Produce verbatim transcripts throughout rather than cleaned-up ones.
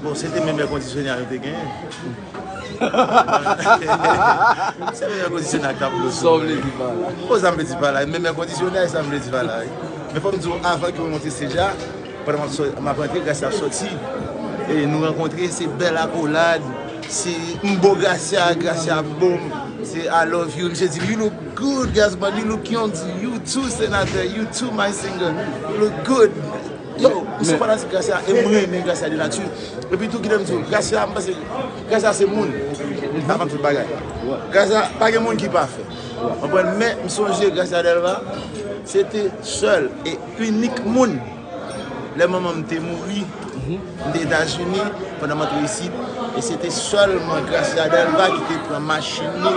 Bon, se te menm èkondisyonè a yo te genyen. Se menm èkondisyonè a k t ap blow sou mwen. Sa w vle di pa la? Bon, sa m vle di pa la, menm èkondisyonè a, sa m vle di pa la, wi. Men fò m di w, avan ke mwen monte stage la, pandan m ap sò-, m ap rantre, Gracia ap sòti. E nou rankontre, se bèl akolad, se m bo Gracia, Gracia bo m, se I love you. Misye di, "You look good, Gazzman, you look young, you too, Senator, you too, my singer, you look good." Yo, m se fanatik Gracia e m renmen Gracia de nati. Epi tou, kite m di w, Gracia, m panse, Gracia se moun. Avan tout bagay. Gracia, pa gen moun ki pafè. Konprann? Men, m sonje Gracia Delva, se te sèl e inik moun. Lè manman m te mouri, m te Etazini, pandan m antre isit, e se te sèlman Gracia Delva ki te pran machin li,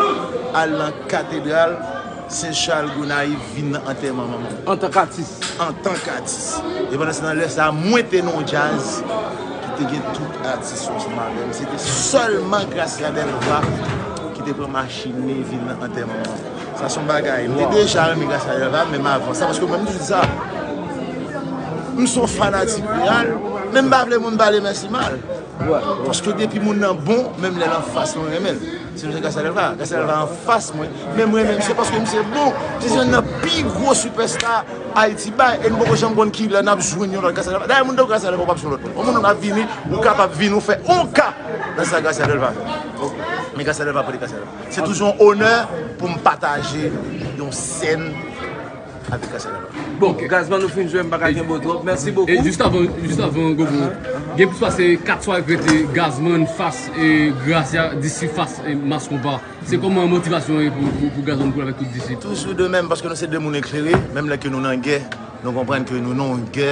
al nan katedral Sen Chal Gonayiv vin nan antèman manman m. Antank atis. Antank atis. E pandan se tan, lè sa a, mwen te nan yon djaz ki te gen tout atis yo ansanm avè m. Se te sèlman Gracia Delva ki te pran machin li vin nan antèman manman m. Sa se yon bagay. M te deja renmen Gracia Delva, menm avan sa, paske mwen, m toujou di sa. M se yon fanatik reyal, men m pa vle moun pale mèsi mal. Paske depi moun nan bon, menm lè l anfas mwen renmen l. Se konsa Gracia Delva. Gracia Delva anfas mwen, men mwen renmen misye paske misye bon. Misye se youn nan pi gwo sipèsta Ayiti bay, e nou poko janm konn ki lè n ap jwenn yon lòt Gracia Delva. Dayè, moun tankou Gracia Delva, ou p ap jwenn lòt moun. Yon moun ap vini, ou kapab vin, ou fè yon ka nan sa Gracia Delva fè. Men Gracia Delva pa de Gracia Delva. Se toujou yon onè pou m pataje yon sèn avèk Gracia Delva. Bon, Gazzman, nou fin jwe, m pa ka kenbe w twòp. Mèsi bokou. E jis avan, jis avan, Gogo, gen plis pase kat sware k rete Gazzman fas e Gracia, D C fas e Mass Konpa. Se kòman motivasyon an ye pou, pou, pou Gazzman pou l avèk tout D C? Toujou de menm, paske nou se de moun eklere, menm lè ke nou nan gè, nou konprann ke nou nan yon gè,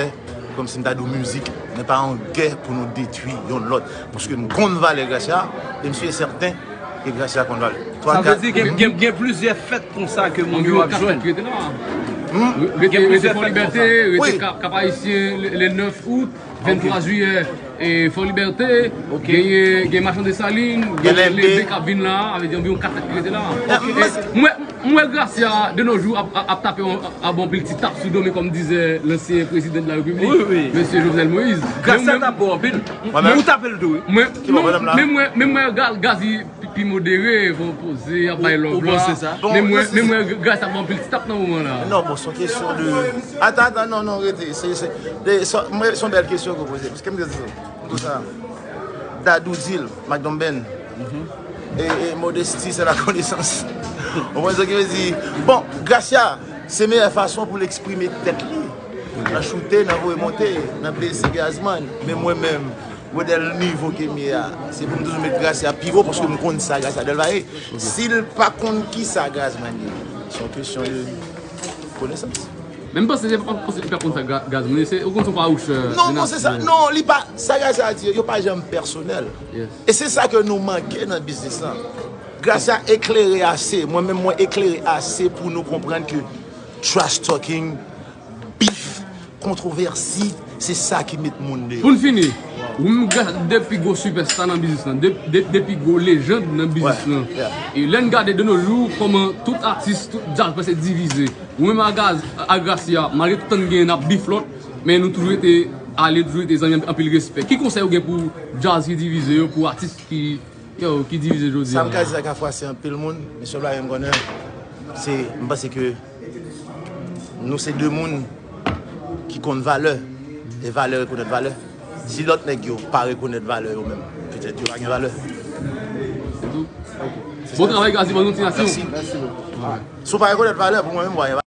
kòmsi m ta di w mizik, men pa yon gè pou nou detwi yonn lòt. Paske m konn valè Gracia, e m si e sèten ke Gracia konn valè. Sa vle di gen, gen, gen plizyè fèt konsa ke moun yo ap jwenn. Gen plizyè fèt konsa. Rete Fò Libète, rete Kap Ayisyen, le, le nèf out, venntwa jiyè, e Fò Libète, genyen, gen Machann Desalin, genyen Leve k ap vin la, avè di anviwon kat fèt ki rete la. Mwen, mwen Gracia, de nos jours, ap, ap, ap tape yon, ap anpil ti tap sou do, men kòm dizè lansyen prezidan de la repiblik, mesye Jovenel Moïse. Gracia tape w anpil. Men ou tape l tou, wi. Mwen, men mwen, men mwen, Gazi pi, pi modere, bon, poze, ap bay love la. Men mwen, men mwen, Gracia ap anpil ti tap nan moman la. Non, bon, se yon kesyon de, atan, atan, non, non, rete. Se, se, se yon bèl kesyon ke w poze. Paske m te di, m di sa. Dadou di l, Magnum Ben. E, e modestie, c'est la connaissance. Ou konprann sa ki vle di? Bon, Gracia, se meyè fason pou l eksprime tèt li. Nan choute, nan voye monte, nan blese Gazzman. Men mwen menm, modèl nivo ke m ye a, se pou m toujou met Gracia pi wo, paske m konn sa Gracia Delva ye. Si l pa konn kisa Gazzman ye, se yon kesyon de konesans. Men m panse se pa paske li pa konn sa Gazzman ye, se, ou konn se yon fawouchè. Non, bon, se sa. Non, li pa, sa Gracia di, yo pa janm pèsonèl. E se sa ke nou manke nan biznis lan. Gracia eklere ase, mwen menm mwen eklere ase pou nou konprann ke trash talking, bif, kontwovèsi, se sa ki met moun deyò. Pou n fini, ou menm Gazi de pi gwo sipèsta nan biznis lan, de, de, de pi gwo lejann nan biznis lan. E lè n gade de nos jours, kòman tout atis, tout djaz prèske divize. Ou menm a Gaz, a Gracia, malgre tout tan n genyen n ap bif lòt, men nou toujou rete ale, toujou rete zanmi, anpil respè. Ki konsèy ou gen pou djaz ki divize yo, pou atis ki, yo, ki divize jodi a? Sa m ka di sa ka fwase anpil moun, men sèl bagay m konnen, se, m panse ke nou se de moun ki konn valè, e valè rekonèt valè. Si lòt nèg yo pa rekonèt valè yo menm, petèt yo pa gen valè. Bon travay, Gazi, bòn kontinasyon. Mèsi. Si w pa rekonèt valè, pou mwen menm, w pa gen